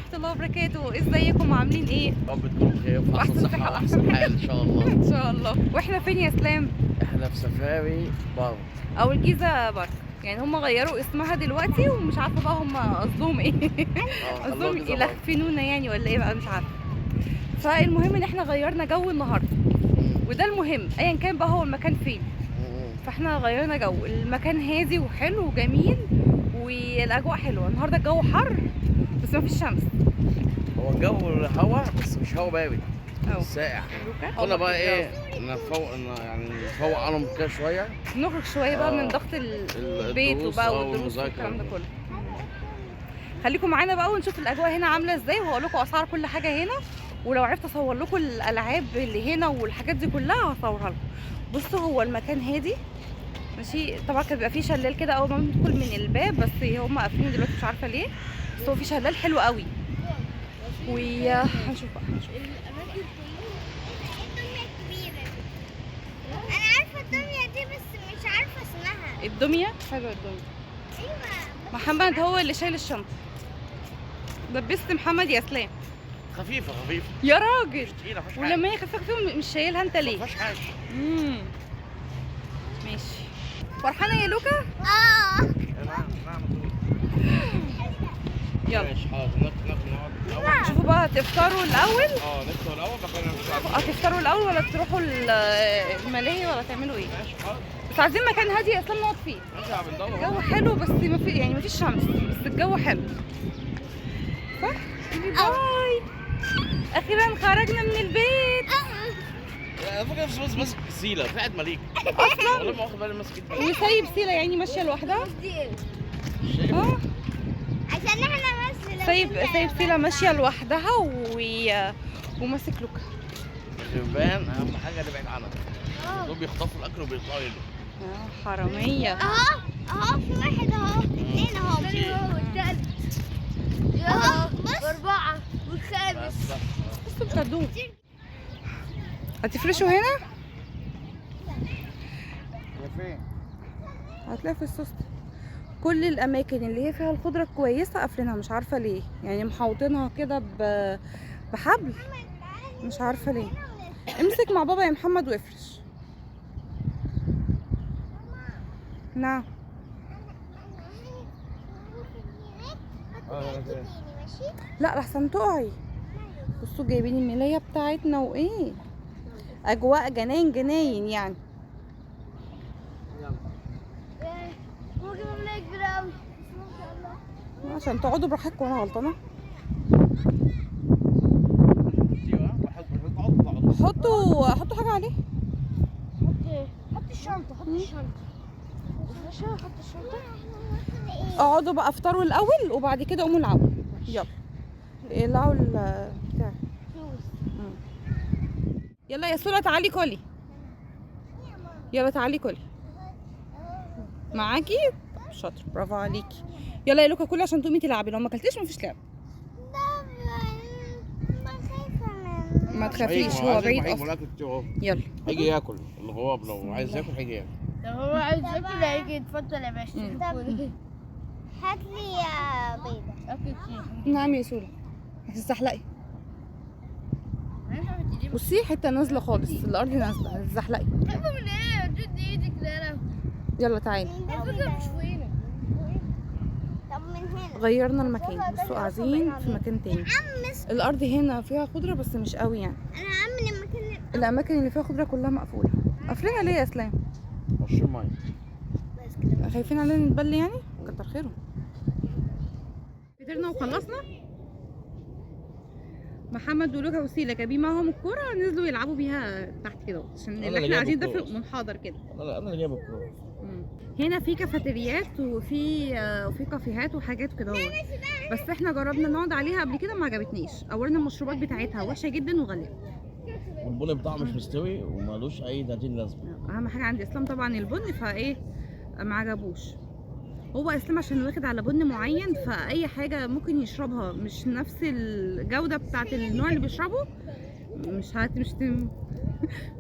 ورحمة الله وبركاته. ازيكم عاملين ايه؟ رب تكونوا بخير وفي احسن صحة واحسن حال ان شاء الله. ان شاء الله. واحنا فين يا اسلام؟ احنا في سفاري بارك او الجيزة بارك، يعني هم غيروا اسمها دلوقتي ومش عارفة بقى هم قصدهم ايه. قصدهم يلخفنونا يعني ولا ايه بقى، مش عارفة. فالمهم ان احنا غيرنا جو النهارده، وده المهم ايا كان بقى هو المكان فين. فاحنا غيرنا جو، المكان هادي وحلو وجميل والاجواء حلوة. النهارده الجو حر بس مفيش شمس. هو الجو هوا بس مش هوا بارد، ساقع. قلنا بقى ايه، نفوق يعني نفوق عنهم كده شوية، نخرج شوية بقى من ضغط البيت وبقى والدروس والكلام ده كله. خليكم معانا بقى ونشوف الاجواء هنا عامله ازاي، وهقول لكم اسعار كل حاجة هنا، ولو عرفت اصور لكم الالعاب اللي هنا والحاجات دي كلها هصورها لكم. بصوا هو المكان هادي ماشي، طبعا كان بيبقى فيه شلال كده اول ما بندخل من الباب، بس هم قافلين دلوقتي مش عارفه ليه، بس هو فيه شلال حلو قوي. وهنشوف بقى، هنشوف. الدمية الكبيرة دي انا عارفه الدمية دي بس مش عارفه اسمها. الدمية حلوة الدمية. ايوه محمد هو اللي شايل الشنطة. لبست محمد يا اسلام. خفيفة خفيفة يا راجل، ولما هي خفيفة خفيفة مش شايلها انت ليه؟ مفيهاش حاجة. ماشي. فرحانة يا لوكا؟ اه يلا ماشي حاضر. نقعد شوفوا بقى، هتفطروا الاول؟ نفطر الاول بعد كده. هتفطروا الاول ولا تروحوا الملاهي ولا تعملوا ايه؟ ماشي حاضر، بس عايزين مكان هادي يا اسلام نقعد فيه. ماشي بندور. الجو حلو بس ما في يعني ما فيش شمس، بس الجو حلو صح؟ bye. اخيرا خرجنا من البيت. انا فاكر نفسي بس ماسك سيله في قاعد مليك اصلا، والله ما واخد بالي ماسك ايد مليك وسايب سيله يعني ماشية لوحدها. عشان احنا بس سايب سيله ماشية لوحدها وماسك لوكا. الغربان اهم حاجة نبعد عنها، دول بيخطفوا الاكل وبيطلعوا يجروا. حرامية. اهو اهو في واحد اهو، اثنين اهو، والثالث اهو بص، واربعة والخامس. بصوا بتاخدوه. هتفرشوا هنا؟ فين؟ هتلاقي في السوست. كل الاماكن اللي هي فيها الخضرة الكويسة قافلينها، مش عارفه ليه، يعني محوطينها كده بحبل، مش عارفه ليه. امسك مع بابا يا محمد وافرش. نعم. لا لحسن تقعي. بصوا جايبين الملايه بتاعتنا وايه، اجواء جنان جناين يعني. عشان تقعدوا براحتكم. انا غلطانة؟ حطوا حاجة عليه. حط الشنطة، حط الشنطة، حط الشنطة. اقعدوا بقى افطروا الاول وبعد كده قوموا العبوا. يلا العبوا البتاع. يلا يا سولا تعالي كلي. يلا تعالي كلي معاكي. شاطر، برافو عليكي. يلا يا لوكا كلي عشان تقومي تلعبي، لو ما اكلتيش مفيش لعب. ما تخافيش هو بعيد اصلا. يلا هيجي ياكل الغراب، لو عايز ياكل هيجي ياكل. لو هو عايز ياكل هيجي. اتفضل يا باشا. هات لي يا بيضة. نعم يا سولا هتتزحلقي. بصي حتة نازله خالص، الارض نازله، هتتزحلقي. خايفة من ايه؟ تدي ايدك. لا يلا تعالي. مش فوقينا. طب من هنا غيرنا المكان. بصوا قاعدين في مكان تاني. الارض هنا فيها خضرة بس مش قوي يعني. انا عامل المكان، الاماكن اللي فيها خضرة كلها مقفولة. قافلينها ليه يا اسلام؟ رشين مية. خايفين علينا نتبل يعني؟ كتر خيرهم. فطرنا وخلصنا. محمد ولوكا وسيلة جايبين معاهم الكورة، نزلوا يلعبوا بيها تحت كده عشان اللي احنا قاعدين ده في منحدر كده. انا اللي جايب الكورة. هنا في كافيتريات وفي كافيهات وحاجات كده، بس احنا جربنا نقعد عليها قبل كده ما عجبتنيش. اولا المشروبات بتاعتها وحشة جدا وغاليه، والبن بتاعه مش مستوي ومالوش اي 30 لازمه. اهم حاجة عند اسلام طبعا البن، فايه ما عجبوش. هو اسلام عشان واخد على بن معين، فاي حاجة ممكن يشربها مش نفس الجودة بتاعه النوع اللي بيشربه مش هت مش تم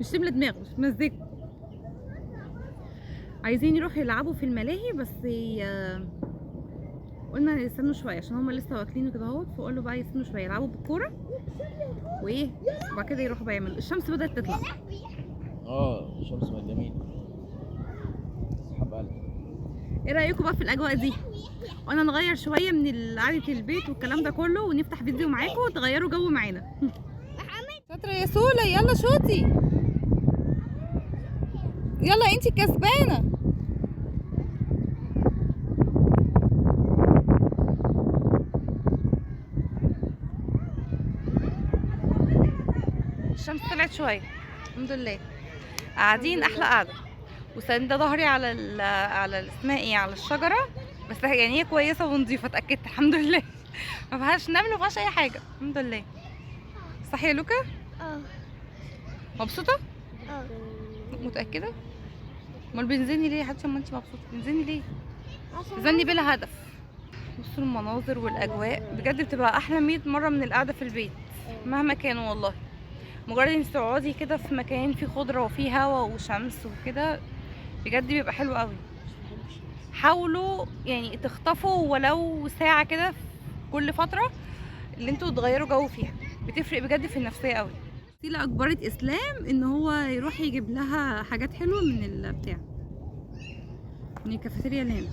مش تملى دماغه، مش تمزجه. عايزين يروحوا يلعبوا في الملاهي بس قلنا يستنوا شوية عشان هما لسه واكلين وكده اهوت، فقول بقى يستنوا شوية يلعبوا بالكورة وايه، وبعد كده يروحوا بقى يعملوا. الشمس بدات تطلع. الشمس بقت جميلة. سحاب قلب. ايه رايكم بقى في الاجواء دي؟ وانا نغير شوية من قعدة البيت والكلام ده كله، ونفتح فيديو معاكم وتغيروا جو معانا. شاطرة يا سولا، يلا شوطي، يلا انتي كسبانه. الشمس طلعت شوية الحمد لله، قاعدين احلى قعدة، وساندة ظهري على ال على اسمها ايه، على الشجرة، بس يعني هي كويسة ونظيفه، اتاكدت الحمد لله. ما فيهاش نمل وما فيهاش اي حاجة الحمد لله. صح يا لوكا؟ مبسوطة؟ متاكدة؟ امال بنزلني ليه يا حبيبتي؟ ما انت مبسوطة بنزلني ليه؟ بنزلني بلا هدف. بصوا المناظر والاجواء بجد بتبقى احلى 100 مرة من القعدة في البيت مهما كان والله. مجرد انك تقعدي كده في مكان فيه خضرة وفيه هوا وشمس وكده بجد بيبقى حلو قوي. حاولوا يعني تخطفوا ولو ساعة كده في كل فترة اللي انتوا تغيروا جو فيها، بتفرق بجد في النفسية قوي. سيلا اجبرت اسلام ان هو يروح يجيب لها حاجات حلوة من البتاع، من الكافيتيريا اللي هنا،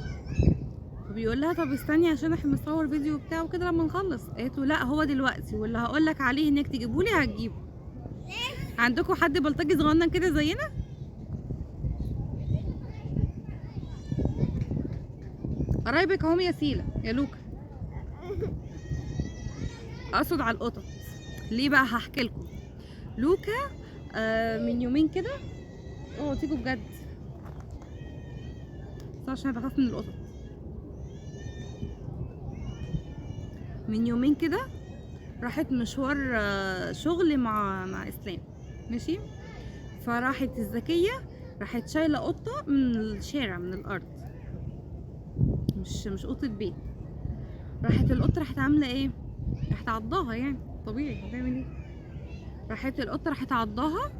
فبيقول لها طب استني عشان احنا بنصور فيديو بتاعه كده لما نخلص. قالت له لا هو دلوقتي، واللي هقول لك عليه انك تجيبه لي هتجيبه. عندكم حد بلطجي صغنن كده زينا؟ قرايبك اهم يا سيلا يا لوكا. اقصد على القطط. ليه بقى؟ هحكي لكم. لوكا من يومين كده، اوعوا تيجوا بجد بس عشان بخاف من القطط. من يومين كده راحت مشوار شغل مع اسلام، ماشي؟ فراحت الذكية راحت شايله قطة من الشارع، من الارض، مش قطة بيت. راحت القطة راحت عامله ايه؟ راحت عضاها، يعني طبيعي هتعمل ايه؟ راحت القطة راحت عضاها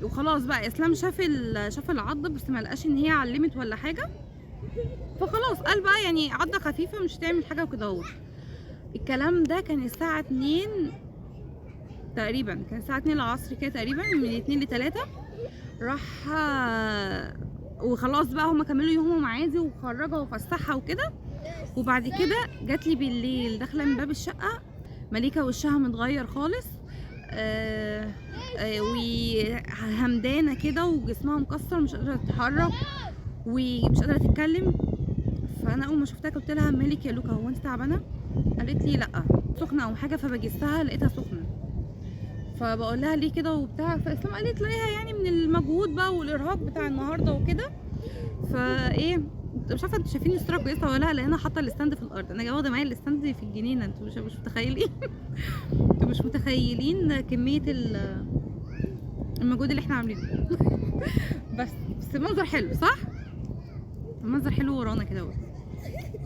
وخلاص بقى. اسلام شاف العضه بس ما لقاش ان هي علمت ولا حاجة، فخلاص قال بقى يعني عضه خفيفة مش هتعمل حاجة وكده اهو. الكلام ده كان الساعة 2 تقريبا، كان الساعة 2 العصر كده تقريبا، من 2 ل 3. راح وخلاص بقى هما كملوا يومهم عادي وخرجها وفسحها وكده. وبعد كده جات لي بالليل داخله من باب الشقة مليكة وشها متغير خالص، وهمدانه كده وجسمها مكسر، مش قادرة تتحرك ومش قادرة تتكلم. فانا اول ما شفتها قلت لها مالك يا لوكا، هو انت تعبانة؟ قالت لي لا سخنة او حاجة. فبجسها لقيتها سخنة، فبقول لها ليه كده وبتاع. فاسلام قالت لها يعني من المجهود بقى والارهاق بتاع النهارده وكده. فايه مش عارفه انتوا شايفين الصورة كويسة ولا لا، لان انا حاطه ال stand في الارض. انا واخده معايا ال stand في الجنينة، انتوا مش متخيلين. انتوا مش متخيلين كمية المجهود اللي احنا عاملينه. بس المنظر حلو صح؟ المنظر حلو ورانا كده اهو.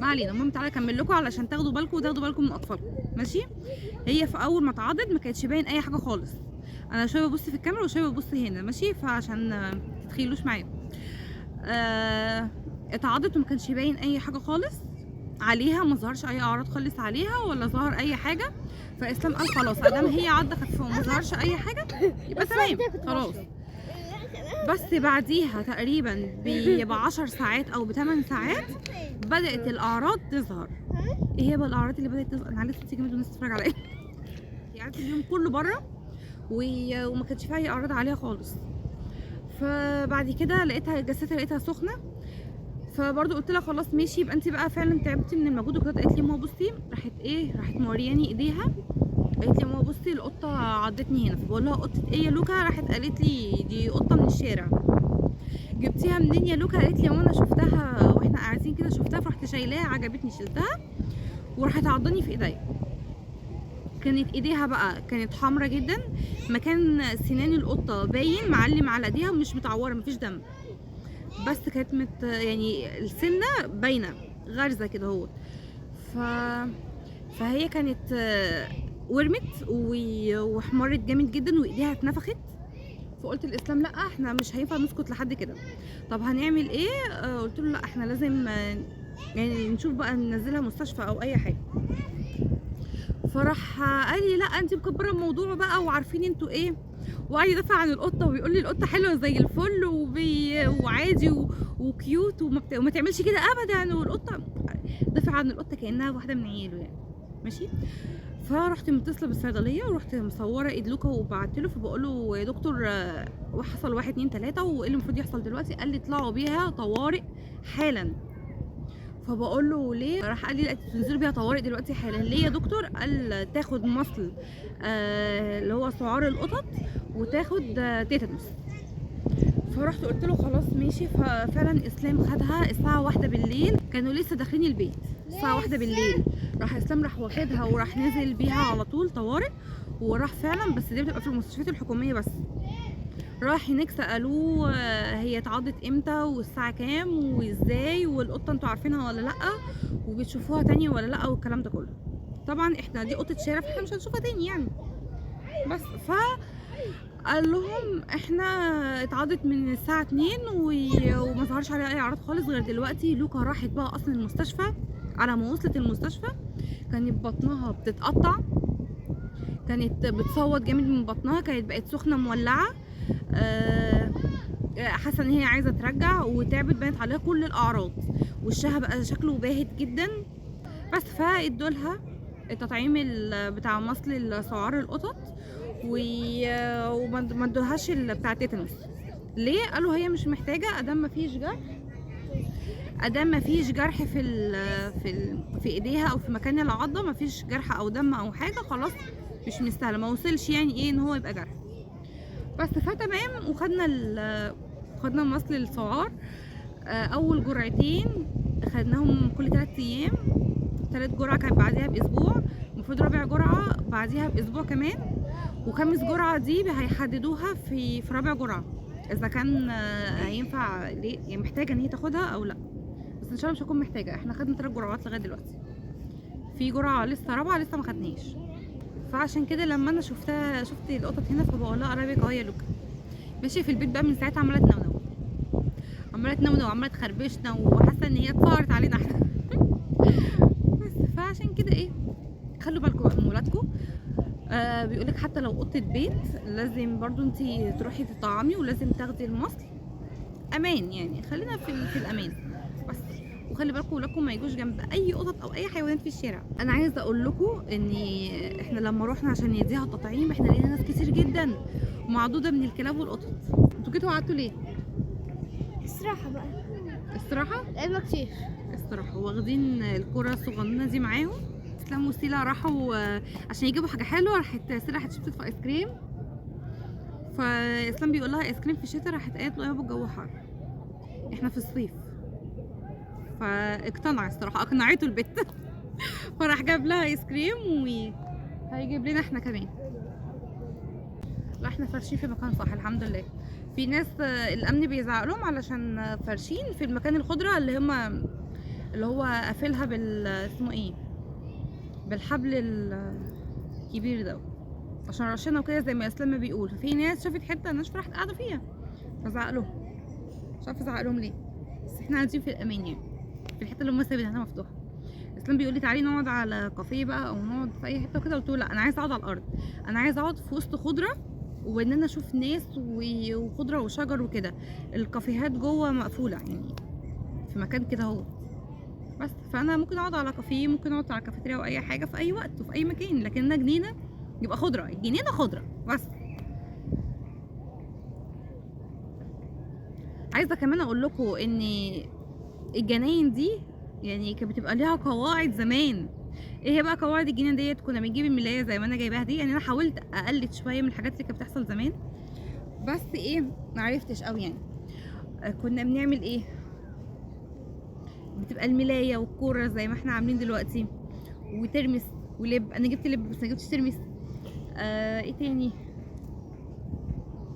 ما علينا، المهم تعالى اكمل لكم علشان تاخدوا بالكم وتاخدوا بالكم من اطفالكم، ماشي؟ هي في اول ما اتعضت ما كانتش باين اي حاجة خالص. انا شوية ببص في الكاميرا وشوية ببص هنا، ماشي؟ فعشان ما تتخيلوش معايا. اتعضت وما كانش باين اي حاجة خالص عليها، ما ظهرش اي اعراض خالص عليها ولا ظهر اي حاجة. فاسلام قال خلاص ادام هي عضه خفيفة وما ظهرش اي حاجة يبقى تمام خلاص. بس بعديها تقريبا ب10 ساعات او ب8 ساعات بدات الاعراض تظهر. ايه هي بقى الاعراض اللي بدات تظهر؟ انا عارفه صوتي جامد والناس تتفرج عليا. قعدت اليوم كله بره وما كانش فيها اي اعراض عليها خالص. فبعد كده لقيتها جستها، لقيتها سخنة. فبرضه قلت لها خلاص ماشي يبقى انت بقى فعلا تعبتي من المجهود وكده. قالت لي ماما بصي، راحت ايه، راحت مورياني ايديها. قالت لي ماما بصي القطة عضتني هنا. فبقول لها قطة ايه يا لوكا؟ راحت قالت لي دي قطة من الشارع. جبتيها منين يا لوكا؟ قالت لي ماما انا شفتها واحنا قاعدين كده، شفتها فرحت شايلاها، عجبتني شلتها وراحت عضني في ايديا. كانت ايديها بقى كانت حمرا جدا، مكان سنان القطة باين معلم على ايديها ومش متعوره، مفيش دم، بس كانت يعني السنة باينة غارزه كده اهوت. فهي كانت ورمت واحمرت جامد جدا وايديها اتنفخت. فقلت للاسلام لا احنا مش هينفع نسكت لحد كده، طب هنعمل ايه؟ قلت له لا احنا لازم يعني نشوف بقى ننزلها مستشفى او اي حاجة. فراح قال لي لا انت مكبره الموضوع بقى وعارفين انتوا ايه، وقعد يدافع عن القطة وبيقول لي القطة حلوة زي الفل وعادي و cute وما تعملش كده ابدا، والقطه دافع عن القطة كانها واحدة من عياله يعني ماشي. فرحت متصلة بالصيدليه ورحت مصوره ايد لوكا وبعت له، فبقول له يا دكتور وحصل 1 2 3 وايه اللي المفروض يحصل دلوقتي؟ قال لي اطلعوا بيها طوارئ حالا. فبقول له ليه؟ راح قال لي لا تنزلوا بيها طوارئ دلوقتي حالا. ليه يا دكتور؟ قال تاخد مصل اللي هو سعار القطط وتاخد تيتانوس. فرحت قلت له خلاص ماشي. ففعلا اسلام خدها الساعة 1 بالليل، كانوا لسه داخلين البيت الساعة 1 بالليل، راح اسلام راح واخدها وراح نزل بيها على طول طوارئ، وراح فعلا، بس دي بتبقى في المستشفيات الحكومية بس. راح هناك سالوه هي اتعضت امتى والساعة كام وازاي، والقطه انتوا عارفينها ولا لا، وبتشوفوها تاني ولا لا، والكلام ده كله. طبعا احنا دي قطة شارع فاحنا مش هنشوفها تاني يعني، بس ف قال لهم احنا اتعضت من الساعة 2 وما ظهرش عليها اي اعراض خالص غير دلوقتي. لوكا راحت بقى اصلا المستشفى، على ما وصلت المستشفى كانت بطنها بتتقطع، كانت بتصوت جامد من بطنها، كانت بقت سخنة مولعه، حاسه ان هي عايزه ترجع وتعبت، بانت عليها كل الاعراض، وشها بقى شكله باهت جدا. بس فادولها التطعيم بتاع مصل سعار القطط وما ادوهاش بتاع التيتانوس. ليه؟ قالوا هي مش محتاجه، ادام ما فيش جرح، ادام ما فيش جرح في ال في ال في ايديها او في مكان العضه، ما فيش جرح او دم او حاجة، خلاص مش مستاهلة، ما وصلش يعني ايه ان هو يبقى جرح. بس فتمام. وخدنا خدنا مصل السعار، اول جرعتين خدناهم كل 3 ايام، تالت جرعة كانت بعديها باسبوع، المفروض رابع جرعة بعديها باسبوع كمان، وخامس جرعة دي هيحددوها في رابع جرعة اذا كان هينفع ليه يعني محتاجه ان هي تاخدها او لا. بس ان شاء الله مش هكون محتاجه، احنا خدنا 3 جرعات لغاية دلوقتي، في جرعة لسه رابعه لسه ما خدناش. فعشان كده لما انا شفت القطط هنا فبقول لها قرايبك اهو يا لوكا. ماشي في البيت بقى من ساعتها عماله تنونو، عماله تنونو وعماله تخربشنا، وحاسه ان هي اتسهرت علينا احنا. بس فعشان كده ايه، خلوا بالكم بقى من ولادكم. بيقولك حتى لو قطة بيت لازم برضو انتي تروحي تطعمي ولازم تاخدي المصل، امان يعني، خلينا في الامان بس. وخلي بالكم ولادكم ما يجوش جنب اي قطط او اي حيوانات في الشارع. انا عايزه اقول لكم ان احنا لما رحنا عشان نديها التطعيم احنا لقينا ناس كتير جدا معدودة من الكلاب والقطط. انتوا جيتوا قعدتوا ليه؟ استراحة بقى. استراحة؟ لعبنا كتير استراحة. واخدين الكره الصغننه دي معاهم. اسلام وسيلة راحوا عشان يجيبوا حاجة حلوة، راحت سيلا راحت شبطت في ايس كريم، فاسلام بيقول لها ايس كريم في الشتاء، راحت قالت له يابا الجو حر احنا في الصيف، فاقتنع الصراحة، اقنعته البت. فراح جاب لها ايس كريم وهيجيب لنا احنا كمان. لا احنا فارشين في مكان صح الحمد لله. في ناس الامن بيزعق لهم علشان فارشين في المكان الخضرة اللي هما اللي هو قافلها بال اسمه ايه، بالحبل الكبير ده، عشان رشينا وكده زي ما اسلام بيقول. ففي ناس شافت حتة ناشفة راحت قاعدة فيها فزعق لهم، مش عارفه ازعق لهم ليه، بس احنا قاعدين في الامان يعني، في الحتة اللي هم سايبينها مفتوحة. اسلام بيقول لي تعالي نقعد على كافيه بقى او نقعد في اي حتة وكده، قلت له لا انا عايزه اقعد على الارض، انا عايزه اقعد في وسط خضرة وان انا اشوف ناس وخضره وشجر وكده. الكافيهات جوه مقفولة يعني في مكان كده اهو بس، فانا ممكن اقعد على كافيه، ممكن اقعد على كافيتيريا او اي حاجة في اي وقت وفي اي مكان، لكن انا جنينة يبقى خضرة، الجنينة خضرة بس. عايزه كمان اقول لكم ان الجناين دي يعني كانت بتبقى ليها قواعد زمان. ايه هي بقى قواعد الجنينة ديت؟ كنا بنجيب الملايه زي ما انا جايباها دي، يعني انا حاولت اقلد شوية من الحاجات اللي كانت بتحصل زمان، بس ايه ما عرفتش قوي يعني. كنا بنعمل ايه؟ بتبقى الملايه والكوره زي ما احنا عاملين دلوقتي، وترمس ولب. انا جبت لب بس ما جبتش ترمس. ايه تاني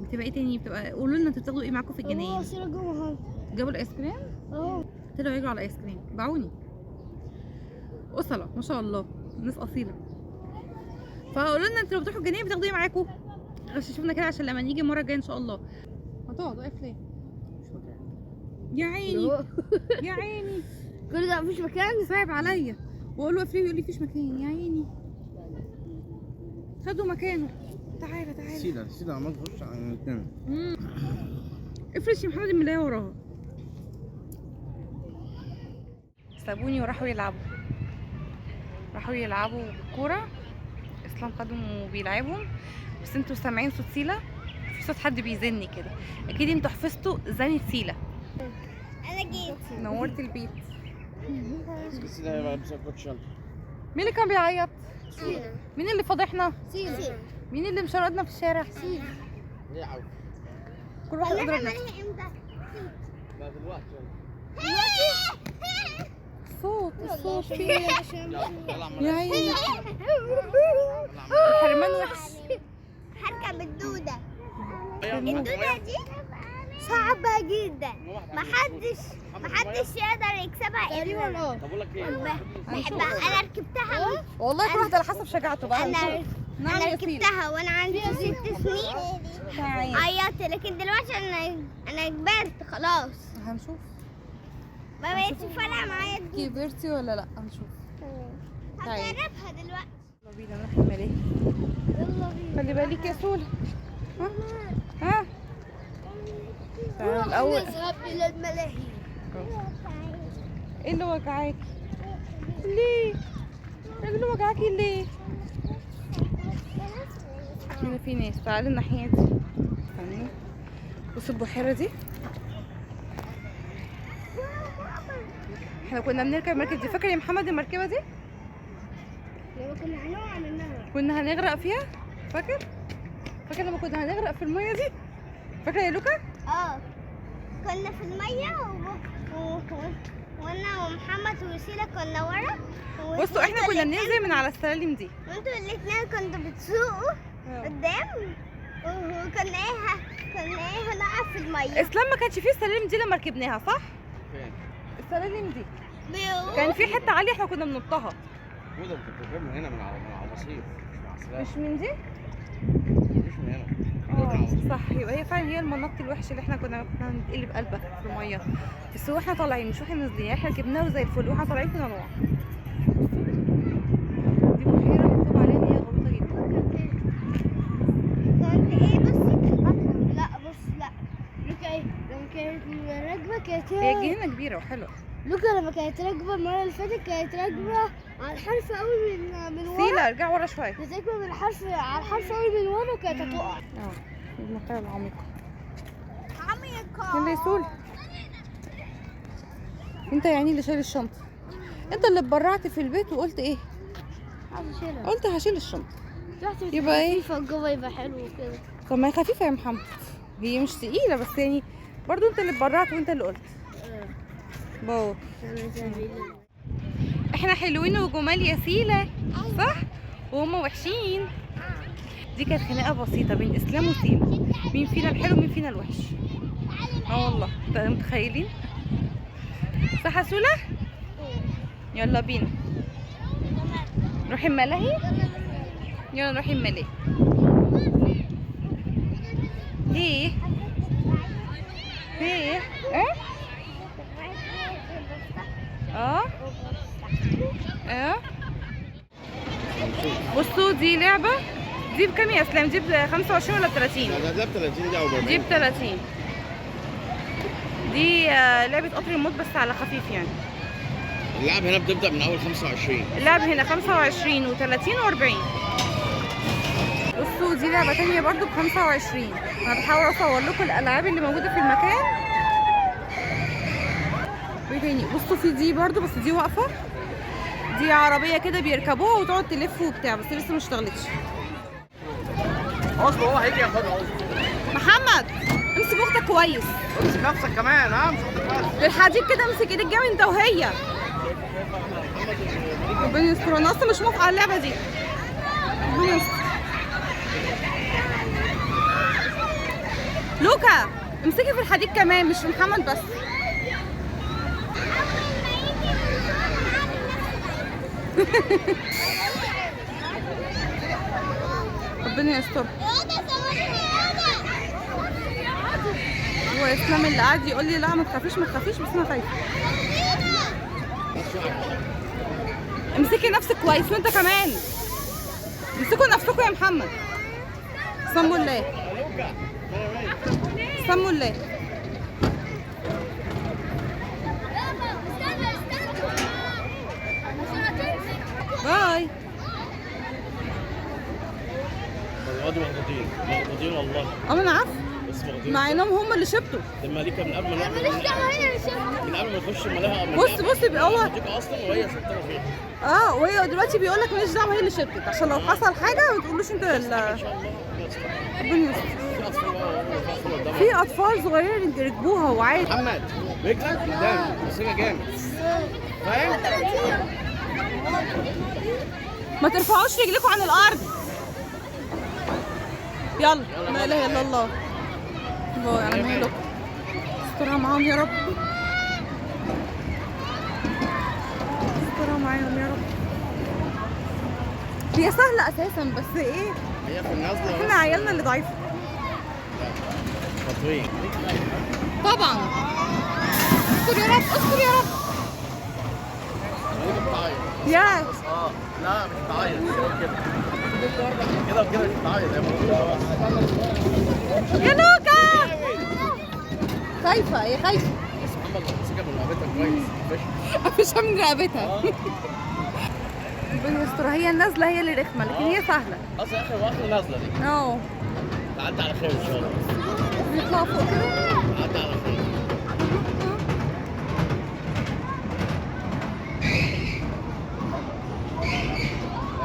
بتبقى؟ ايه تاني بتبقى؟ قولوا لنا انتوا بتاخدوا ايه معاكم في الجناين؟ جابوا الايس كريم؟ اه طلعوا يجروا على الايس كريم، باعوني أصلة ما شاء الله، ناس أصيلة. فقولوا لنا انتوا لو بتروحوا الجناين بتاخدوا ايه معاكم؟ غششونا كده عشان لما نيجي المرة الجاية ان شاء الله. هتقعد واقف ليه؟ يا عيني يا عيني. كل ده مفيش مكان؟ صعب عليا، واقول له افريد يقول لي مفيش مكان. يا عيني خدوا مكانه. تعالى تعالى سيدة سيدة عمال تخش على الاثنين. افرش يا محمد الملاية وراها. سابوني وراحوا يلعبوا، راحوا يلعبوا بالكورة. اسلام خدهم وبيلعبهم، بس انتوا سامعين صوت سيلا؟ في صوت حد بيزن كده، اكيد انتوا حفظتوا زنة سيلا. انا جيت نورت البيت. سيدة هيبقى لابسة كوتش. يلا. مين اللي كان بيعيط؟ سيلا. مين اللي فضحنا؟ سيلا. مين اللي مشردنا في الشارع؟ سيلا. ليه يا حبيبي؟ كل واحد احنا اضرب نفسه. عملناها امتى؟ لا دلوقتي. يلا. صوت الصوت في ايه؟ يلا يلا عمال. يا عيني الحرمان وحش. هركب الدودة. الدودة دي صعبة جدا، محدش يقدر يكسبها الا انا. طب اقول لك ايه؟ بحبها، انا ركبتها. والله كل واحد على حسب شجاعته بقى. انا نعم انا يا سيلا. ركبتها وانا عندي 6 سنين، تعالي. عيطت، لكن دلوقتي انا كبرت خلاص، هنشوف ما بقتش فارقه معايا. كبرتي ولا لا، هنشوف. تعالي. هجربها دلوقتي. يلا بينا نروح الملاهي. يلا بينا. خلي بالك يا سولا. ها ها تعالوا الاول. نذهب الى الملاهي. ايه اللي وجعاكي؟ ليه؟ رجله وجعاكي ليه؟ هنا في ناس. تعالي الناحية دي. استني، بصوا البحيرة دي، احنا كنا بنركب المركب دي. فاكر يا محمد المركبة دي؟ لما كنا هنقع منها، كنا هنغرق فيها. فاكر؟ فاكر لما كنا هنغرق في المية دي؟ فاكرة يا لوكا؟ كنا في المية وانا ومحمد وسيلة كنا ورا. بصوا احنا كنا بننزل من على السلالم دي، وانتوا الاثنين كنتوا بتسوقوا قدام، وكنا ايه هنقع في المية. اسلام ما كانش فيه السلالم دي لما ركبناها، صح؟ فين؟ السلالم دي كان في حتة عالية احنا كنا بننطها. موجودة، بتركب من هنا، من على الرصيف، مش من على السلالم. مش من دي؟ مش من هنا. صح، يبقى هي فعلا هي المنط الوحش اللي احنا كنا هنتقلب قلبك في المية. بس واحنا طالعين مش واحنا نازلين، احنا ركبناه زي الفل واحنا طالعين كنا نقع. دي بحيرة مكتوب عليها ان هي غلطه جدا. كنت ايه بصي؟ لا بص، لا لوكا ايه لما كانت راكبه كانت هي الجنينة كبيرة وحلوه. لوكا لما كانت راكبه المرة اللي فاتت كانت راكبه على الحرف قوي من ورا. سيلا ارجع ورا شوية. كانت راكبه من الحرف على الحرف قوي من ورا وكانت هتقع. المنطقة العميقة. عميقة. يلا يا سول، انت يعني اللي شايل الشنطة، انت اللي اتبرعت في البيت وقلت ايه؟ عايزه اشيلها. قلت هشيل الشنطة. يبقى ايه؟ خفيفة جوه يبقى حلو وكده. طب ما هي خفيفة يا محمد، هي مش تقيلة، بس يعني برضو انت اللي اتبرعت وانت اللي قلت. باو. احنا حلوين وجمال يا سيلا، صح؟ وهما وحشين. دي كانت خناقه بسيطة بين اسلام وسيلا، مين فينا الحلو ومين فينا الوحش. والله متخيلين؟ صح يا سولا؟ يلا بينا نروح الملاهي. يلا نروح الملاهي. ايه ايه ايه اه اه بصوا دي لعبة، دي بكام يا اسلام؟ دي ب 25 ولا ب 30؟ لا ده ب 30 دي او ب 40. دي ب 30. دي لعبة قطر الموت بس على خفيف يعني. اللعب هنا بتبدأ من أول 25. اللعب هنا 25 و30 و40. بصوا دي لعبة تانية برضو ب 25. أنا بحاول أصور لكم الألعاب اللي موجودة في المكان. وايه تاني؟ بصوا في دي برضو، بس دي واقفة، دي عربية كده بيركبوها وتقعد تلف وبتاع، بس لسه ما اشتغلتش. اصبر هو هيجي ياخدها. اصبر محمد امسك اختك كويس. امسك نفسك كمان. ها مش اختك بس. بالحديد كده امسك ايدك جامد انت وهي. ربنا يستر، انا اصلا مش موافقة على اللعبة دي. ربنا يستر. لوكا امسكي في الحديد كمان، مش في محمد بس. ربنا يستر. هو اسلام اللي قاعد يقول لي لا ما تخافيش ما تخافيش، بس انا خايفة. امسكي نفسك كويس، وانت كمان امسكوا نفسكم يا محمد. سموا الله، سموا الله. باي. الواد مخبوطين مخبوطين والله. انا عارفه، بس مخبوطين مع انهم هم اللي شبطوا. الملكة من قبل ما من قبل ما نخش الملاهي. بص بص هو اصلا وهي شبطانه فيها. وهي دلوقتي بيقول لك ماليش دعوه، هي اللي شبطت، عشان لو حصل حاجة ما تقولوش انت. ان شاء الله ربنا يستر. في اطفال صغيرين ركبوها وعادي. محمد رجلك قدام مسكها جامد، فاهم؟ ما ترفعوش رجلكم عن الارض. يلا، لا اله الا الله. باي، على مهلكم، استرها معاهم يا رب، استرها معاهم يا رب. هي سهلة اساسا، بس ايه، هي في النازلة، احنا عيالنا اللي ضعيفة. خطوين طبعا. استر يا رب، استر يا رب. يا لا مش بتعيط كده كده كده، مش بتعيط يا لوكا. خايفة، هي خايفة. بس محمد مسكها من رقبتها كويس. قفشها من رقبتها. ربنا يستر. هي النازلة هي اللي رخمة، لكن هي سهلة. اصل اخر واخر نازلة دي. تعدي على خير ان شاء الله. نطلع فوق كده، تعدي على خير.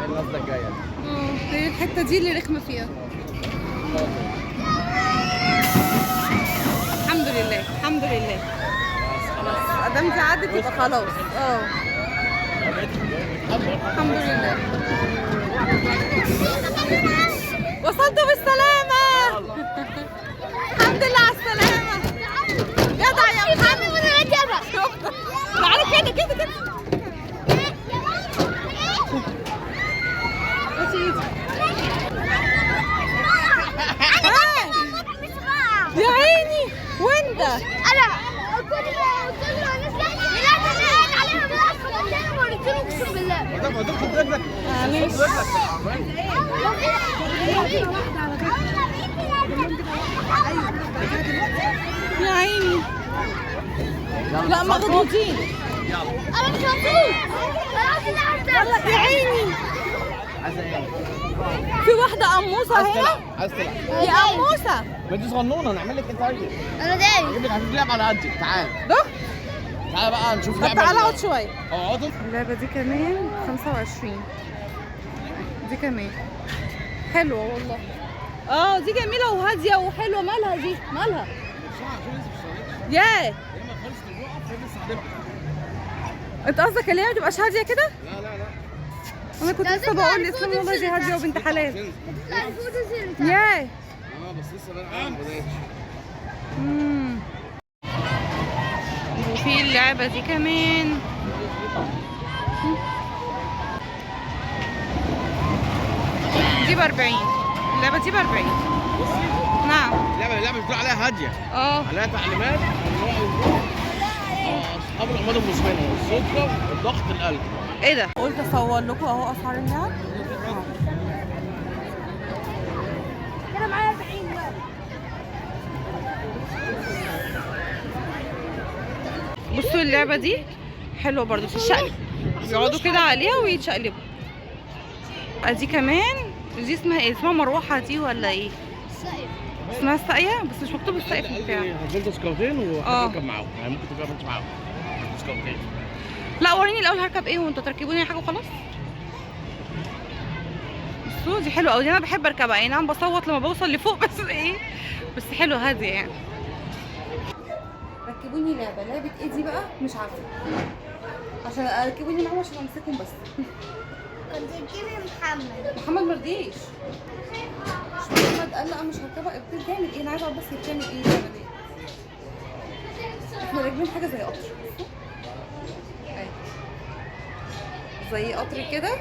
النازلة الجاية هي الحتة دي اللي رخمة فيها. الحمد لله، الحمد لله. خلاص ادام دي عدت يبقى خلاص. الحمد لله وصلتوا بالسلامة. الحمد لله على السلامة. جدع يا محمد. تعالوا كده كده كده. يا عيني، وانت انا كل ما نزلت عليها مرتين اقسم بالله. معلش. يا عيني، لا مغضوضين. انا مش مبسوط. يا عيني، في واحدة قموصة هنا. عايز تلعب يا قموصة، ما انت صغنونة، نعمل لك ايه طيب؟ انا دايس. هجيب لك، هجيب لعبة على قدك. تعال ده تعال بقى نشوف لعبة. تعال اقعد شوية. اقعدوا. اللعبة دي كمان 25، دي كمان حلوة والله. دي جميلة وهادية وحلوة. مالها دي؟ مالها؟ ياه، انت قصدك اللي هي ما تبقاش هادية كده؟ لا لا لا، انا كنت لسه بقول لاسلام والله دي هادية وبنت حلال. ياه، بس لسه ما بداتش. وفي اللعبة دي كمان. دي ب40، اللعبة دي ب40. نعم، اللعبة بتقول عليها هادية. عليها تعليمات اصحاب الامراض المزمنة والسكر والضغط القلب. ايه ده؟ قلت اصور لكم اهو اسعار اللعب. انا معايا 40 بقى. بصوا اللعبة دي حلوة برضو، بتتشقلب، بيقعدوا كده عليها ويتشقلبوا. ادي كمان، دي اسمها ايه؟ اسمها مروحة دي ولا ايه؟ اسمها الساقية، بس مش مكتوب الساقية في البتاع. هتنزل تذكرتين وهتركب معاهم، يعني ممكن تركب انت معاهم تذكرتين. لا وريني الاول هركب ايه وانتوا تركبوني حاجة وخلاص. بصوا دي حلوة قوي، دي انا بحب اركبها. اي نعم بصوت لما بوصل لفوق، بس ايه، بس حلوة هادية يعني. ركبوني لعبه، لعبه ايه دي بقى؟ مش عارفه، عشان ركبوني معاهم عشان امسكهم بس. كنت تجيبي محمد. محمد مرضيش. مش محمد قال لا مش هركبها. بتعمل ايه؟ انا عايزه اعرف بس هي بتعمل ايه اللعبة دي. احنا راكبين حاجة زي قطر، اهي زي قطر كده.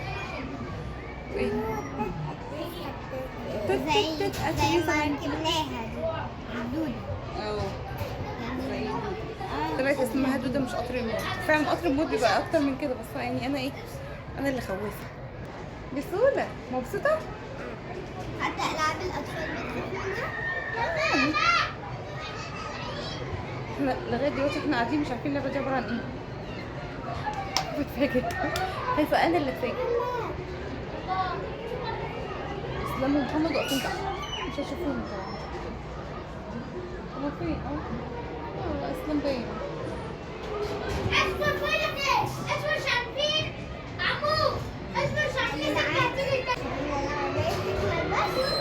وايه؟ زي ما ركبناها دي الدودة. زي الدودة. طلعت اسمها دوده مش قطر الموت. فعلا قطر الموت بيبقى اكتر من كده، بس يعني انا ايه، انا اللي خوفه. بسهولة مبسوطة. حتى العاب الاطفال بتخاف منها. احنا لغاية دلوقتي احنا قاعدين مش عارفين اللعبة دي عبارة عن ايه. بتفاجئ، خايفة انا اللي اتفاجئ. اسلام ومحمد واقفين تحت، مش هشوفهم طبعا. هما فين؟ اه اسلام باين. اصبر بقولك ايه، اصبر مش عارفين عمو، اصبر مش عارفين.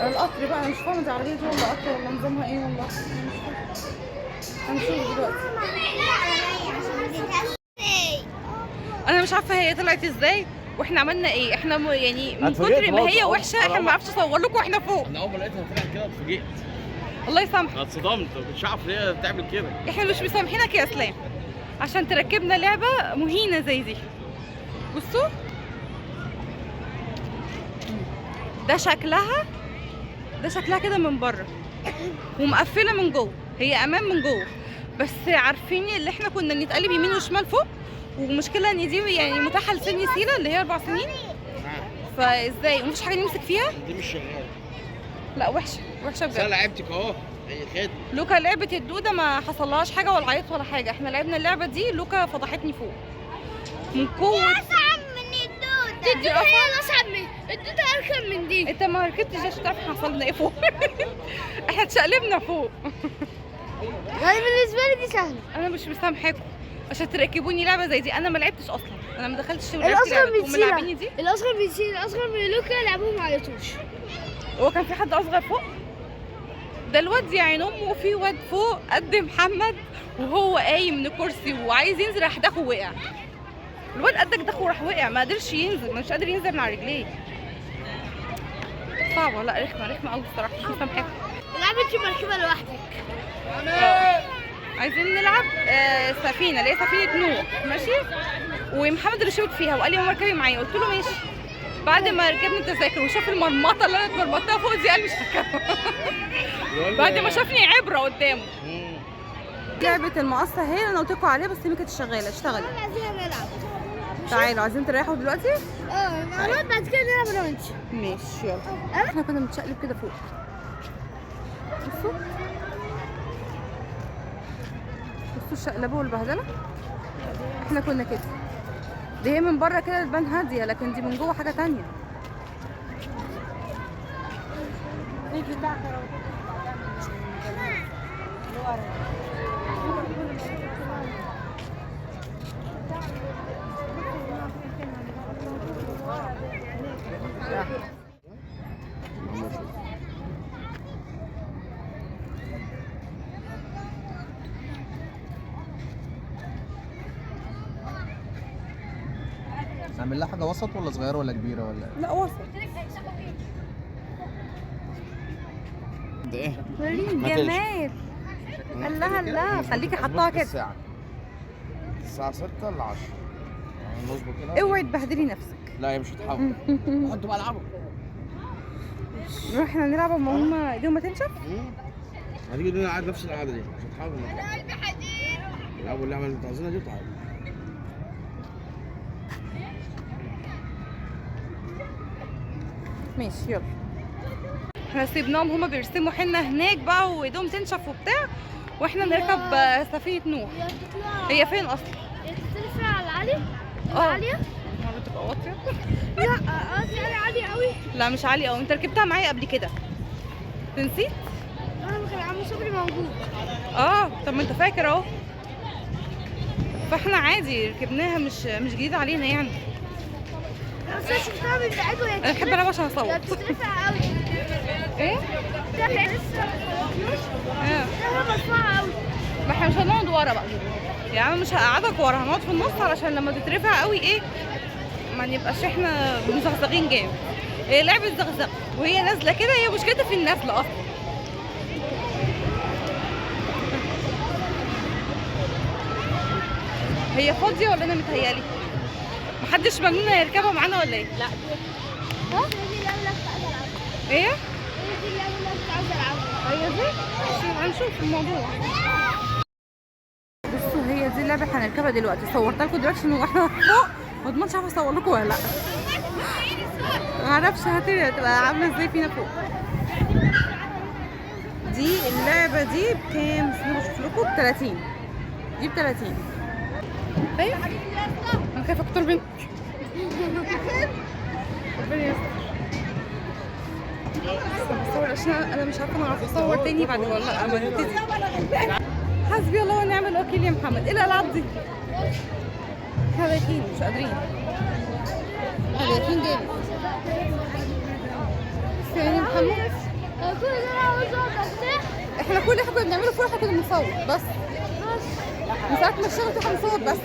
القطر بقى انا مش فاهمه دي عربية دي ولا قطر ولا نظامها ايه والله، هنشوف دلوقتي. انا مش عارفه هي طلعت ازاي واحنا عملنا ايه. احنا يعني من كتر ما هي وحشة احنا ما عرفش اصور لكم واحنا فوق. انا اول ما لقيتها طلعت كده اتفاجئت. الله يسامحك. انا اتصدمت، ما كنتش عارف ليه بتعمل كده. احنا مش مسامحينك يا اسلام عشان تركبنا لعبه مهينة زي دي. بصوا ده شكلها، ده شكلها كده من بره ومقفله من جوه، هي امان من جوه، بس عارفين اللي احنا كنا نتقلب يمين وشمال فوق. ومشكلة ان دي يعني متاحة لسن سينا اللي هي 4 سنين، فازاي ومفيش حاجة نمسك فيها. دي مش شغالة. لا وحشة وحشة بجد. انا لعبتك اهو، هي خدمة. لوكا لعبه الدودة ما حصلهاش حاجة ولا عيط ولا حاجة. احنا لعبنا اللعبة دي لوكا فضحتني فوق من قوة. اصعب من الدودة. الدودة هي اللي اصعب من الدودة، ارخم من دي. انت ما ركبتش عشان تعرف حصل لنا ايه فوق. احنا اتشقلبنا فوق. يعني بالنسبة لي دي سهلة. انا مش مسامحاكم عشان تركبوني لعبه زي دي. انا ما لعبتش اصلا، انا ما دخلتش ولعبت الاصغر لعبه من سينا، دي. الاصغر من سينا، الاصغر من لوكا لعبوهم ما عيطوش. هو كان في حد اصغر فوق؟ ده الواد يا عين امه في واد فوق قد محمد وهو قايم من الكرسي وعايز ينزل راح داخل وقع. الواد قدك داخل وراح وقع، ما قدرش ينزل، مش قادر ينزل من على رجليه. صعبة، لا رخمة رخمة قوي الصراحة، مش مسامحاكم. العبي انت مركبة لوحدك. عايزين نلعب سفينة اللي هي سفينة نوح، ماشي؟ ومحمد اللي شبك فيها وقال لي ماما اركبي معايا، قلت له ماشي. بعد ما ركبنا التذاكر وشاف المرمطه اللي انا اتمرمطتها فوق دي قال مش هركبها. بعد ما شافني عبره قدامه. لعبه المقصه اهي اللي انا قلت لكم عليها، بس هي ما كانتش شغالة. اشتغلت. عايزين نلعب. تعالوا، عايزين تريحوا دلوقتي؟ اه نقعد بعد كده نلعب انا وانت. ماشي يلا. احنا كنا بنتشقلب كده فوق. بصوا بصوا الشقلبه والبهدله. احنا كنا كده. دي هي من بره كده تبان هادية، لكن دي من جوه حاجة تانية. نعمل لها حاجة وسط ولا صغيرة ولا كبيرة ولا لا وسط. ده ايه؟ جمال. الله الله، خليكي حطاها كده. الساعة 6 ل 10 نظبط كده. اوعي تبهدلي نفسك. لا هي مش هتحول. انتوا بقى العبوا. نروح احنا نلعب اما هم ايديهم ما تنشف. هتيجي نقعد نفس القعدة دي، مش هتحول. انا قلبي حديد. العبوا اللعبة اللي انتوا عايزينها دي وتعالوا. ماشي يلا. احنا سيبناهم هما بيرسموا حنة هناك بقى وايدهم تنشف وبتاع، واحنا نركب سفينة نوح. هي فين اصلا؟ هي بتطلع على العالي؟ عالية؟ ما بتبقى واطية؟ لا قصدي عالية قوي. لا مش عالية قوي، انت ركبتها معايا قبل كده. نسيت؟ انا كان عم صبري موجود. طب ما انت فاكر اهو. فاحنا عادي ركبناها، مش جديدة علينا يعني. بس انا شفتها من بعيد وهي انا بحب العب عشان اصور. بتترفع قوي. ايه؟ لسه مرفوعة قوي. ما احنا مش هنقعد ورا بقى يعني، انا مش هقعدك ورا، هنقعد في النص علشان لما تترفع قوي ايه ما نبقاش احنا مزغزغين جامد. هي لعبه زغزغه وهي نازله كده، هي مشكلتها في النازلة اصلا. هي فاضية ولا انا متهيالي؟ محدش مجنون هيركبها معانا ولا ايه؟ لا. ها؟ دي اللعبة اللي كنت عايزه العبها. ايه؟ دي اللعبة اللي كنت عايزه العبها. ايوه دي؟ هنشوف الموضوع. بصوا هي اللعبة اللي هنركبها دلوقتي، صورتها لكم دلوقتي عشان واحنا فوق ما اضمنش عارفه اصور لكم ولا لا، معرفش هتبقى عامله ازاي فينا فوق. دي اللعبة دي بكام؟ استنوا اشوف لكم. ب 30، دي ب 30. طيب انا خايفة اكتر منك. ربنا يستر. بصور عشان انا مش عارفه انا اعرف اصور تاني بعد ولا لا اما نبتدي. حسبي الله ونعم الوكيل يا محمد. ايه الالعاب دي؟ احنا دايخين مش قادرين، احنا دايخين جامد. بس يعني يا محمد احنا كل اللي احنا كنا بنعمله فوق احنا كنا بنصور بس، من ساعة ما اشتغلت احنا بنصور بس.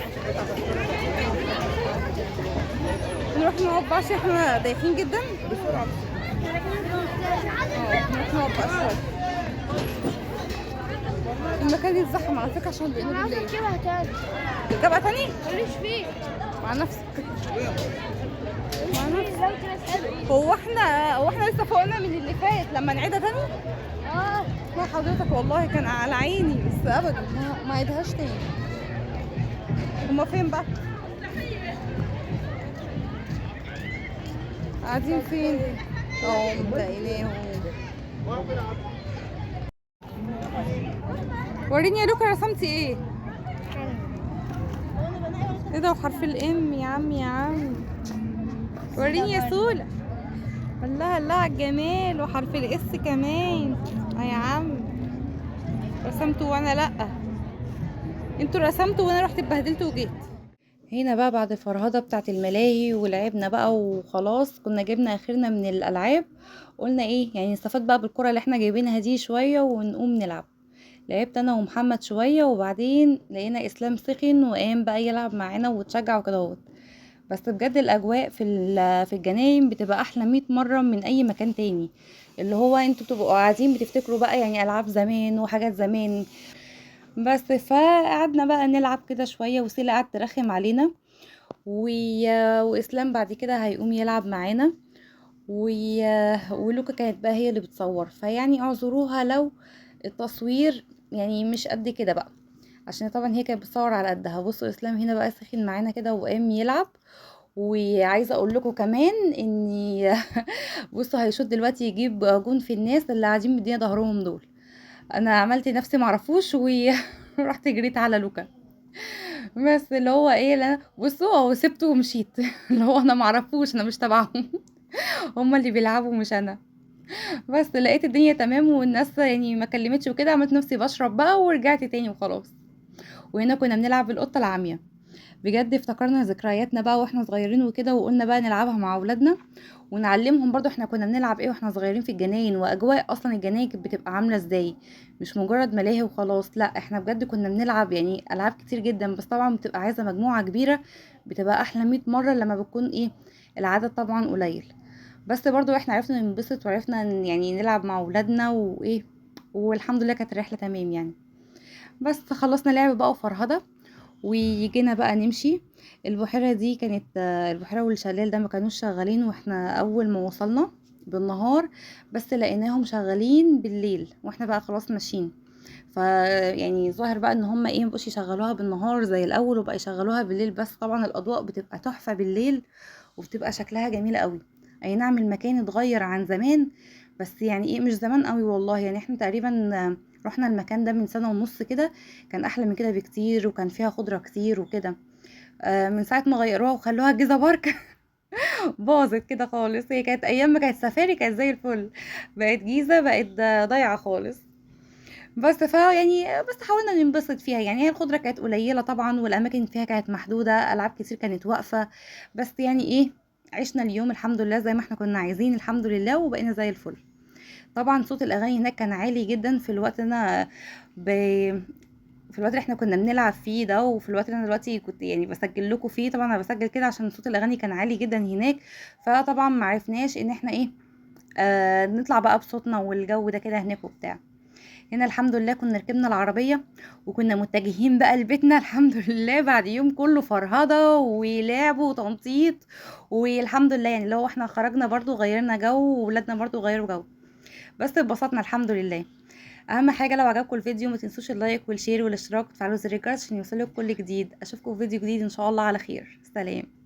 نروح نقعد بقى عشان احنا دايخين جدا. بسرعة نروح نقعد بقى شوية. المكان يتزحم على فكرة عشان بقينا بالليل. تركبها تاني؟ ماليش فيه. مع نفسك مع نفسك. هو احنا لسه فوقنا من اللي فات لما نعيدها تاني؟ اه لا حضرتك والله كان على عيني بس ابدا ما عيدهاش تاني. هما فين بقى؟ قاعدين فين؟ اه لقيناهم. وريني يا لوكا رسمتي ايه؟ ايه ده وحرف الام يا عم يا عم. وريني يا سولا. الله الله على الجمال، وحرف ال S كمان. اه يا عم رسمته وانا لا، انتوا رسمتوا وانا رحت اتبهدلت وجيت. هنا بقى بعد الفرهده بتاعت الملاهي ولعبنا بقى وخلاص، كنا جبنا اخرنا من الالعاب. قلنا ايه يعني نستفاد بقى بالكرة اللي احنا جايبينها دي شوية ونقوم نلعب. لعبت انا ومحمد شوية، وبعدين لقينا اسلام سخن وقام بقى يلعب معانا وتشجع وكده اهوت. بس بجد الاجواء في الجناين بتبقى احلى 100 مرة من اي مكان تاني، اللي هو انتوا بتبقوا قاعدين بتفتكروا بقى يعني العاب زمان وحاجات زمان. بس فقعدنا بقى نلعب كده شوية، وسيلة قعدت ترخم علينا، واسلام بعد كده هيقوم يلعب معانا، ولوكا كانت بقى هي اللي بتصور. فيعني اعذروها لو التصوير يعني مش قد كده بقى، عشان طبعا هي كانت بتصور على قدها. بصوا اسلام هنا بقى سخن معانا كده وقام يلعب. وعايزه اقول لكم كمان اني بصوا هيشوط دلوقتي يجيب جون في الناس اللي قاعدين مدينا ظهرهم دول. انا عملت نفسي معرفوش ورحت جريت على لوكا، بس اللي هو ايه، لا بصوا هو سبته ومشيت. اللي هو انا معرفوش، انا مش تبعهم، هما اللي بيلعبوا مش انا. بس لقيت الدنيا تمام والناس يعني ما كلمتش وكده، عملت نفسي بشرب بقى ورجعت تاني وخلاص. وهنا كنا بنلعب القطة العامية. بجد افتكرنا ذكرياتنا بقى واحنا صغيرين وكده، وقلنا بقى نلعبها مع اولادنا ونعلمهم برضو احنا كنا بنلعب ايه واحنا صغيرين في الجناين، واجواء اصلا الجناين كانت بتبقى عامله ازاي، مش مجرد ملاهي وخلاص. لا احنا بجد كنا بنلعب يعني العاب كتير جدا، بس طبعا بتبقى عايزه مجموعة كبيرة، بتبقى احلى 100 مرة لما بتكون ايه العدد طبعا قليل. بس برضو احنا عرفنا ننبسط وعرفنا يعني نلعب مع اولادنا وايه، والحمد لله كانت الرحلة تمام يعني. بس خلصنا لعب بقى وفرهده، وجينا بقى نمشي. البحيرة دي كانت البحيرة والشلال ده ما كانوش شغالين واحنا اول ما وصلنا بالنهار، بس لقيناهم شغالين بالليل واحنا بقى خلاص ماشيين. فيعني ظاهر بقى ان هم ايه مبقوش يشغلوها بالنهار زي الاول، وبقى يشغلوها بالليل بس. طبعا الاضواء بتبقى تحفة بالليل وبتبقى شكلها جميل قوي. اي نعم المكان اتغير عن زمان، بس يعني ايه مش زمان قوي والله. يعني احنا تقريبا رحنا المكان ده من 1.5 سنة كده، كان احلى من كده بكتير، وكان فيها خضرة كتير وكده. من ساعة ما غيروها وخلوها جيزة بارك باظت كده خالص. هي كانت ايام ما كانت سفاري كانت زي الفل، بقت جيزة بقت ضايعة خالص. بس فا يعني بس حاولنا ننبسط فيها يعني. هي الخضرة كانت قليلة طبعا، والاماكن فيها كانت محدودة، العاب كتير كانت واقفة، بس يعني ايه عشنا اليوم الحمد لله زي ما احنا كنا عايزين الحمد لله، وبقينا زي الفل. طبعا صوت الاغاني هناك كان عالي جدا في الوقت انا في الوقت اللي احنا كنا بنلعب فيه ده، وفي الوقت اللي انا دلوقتي كنت يعني بسجل لكم فيه. طبعا انا بسجل كده عشان صوت الاغاني كان عالي جدا هناك، فطبعا ما عرفناش ان احنا ايه نطلع بقى بصوتنا والجو ده كده هناك وبتاع. هنا الحمد لله كنا ركبنا العربية وكنا متجهين بقى لبيتنا الحمد لله، بعد يوم كله فرهدة ولعب وتنطيط، والحمد لله يعني اللي هو احنا خرجنا برضو غيرنا جو، وولادنا برضو غيروا جو، بس اتبسطنا الحمد لله. اهم حاجة لو عجبكم الفيديو ما تنسوش ال like وال share والاشتراك وتفعلوا زر الجرس عشان يوصلكم كل جديد. اشوفكم في فيديو جديد ان شاء الله على خير. سلام.